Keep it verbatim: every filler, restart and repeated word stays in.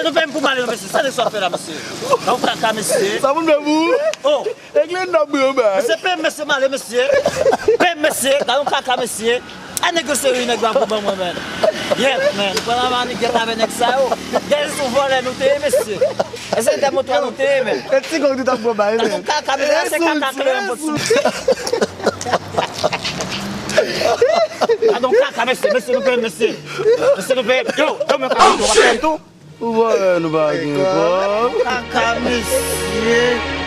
Nou peye m pou m ale, non, mesye. Sa nèg sa ap fè la, mesye? Nan yon kaka, mesye. Sa moun fè pou ou? Oh! Regle n nan bri anba. Mesye, peye m, mesye, m ale, mesye. Peye m, mesye. Nan yon kaka, mesye. A nèg yo serye, nèg yo ap ban mwen, man. Yep, man. Pran la manigèt avè nèg sa yo. Gade sou vòlè nou te ye, mesye. Èske se de motwa nou te ye, man? E ti gang nou t ap pran bay, man. Nan yon kaka, mesye, se kaka kleren bòt sou. Nan yon kaka, mesye, mesye, nou peye m, mesye. Mesye, nou peye m. Yo, yo, men kaka, yo, pa fè m tou. Ou wè nou pa gen kòb. Kaka, mesye.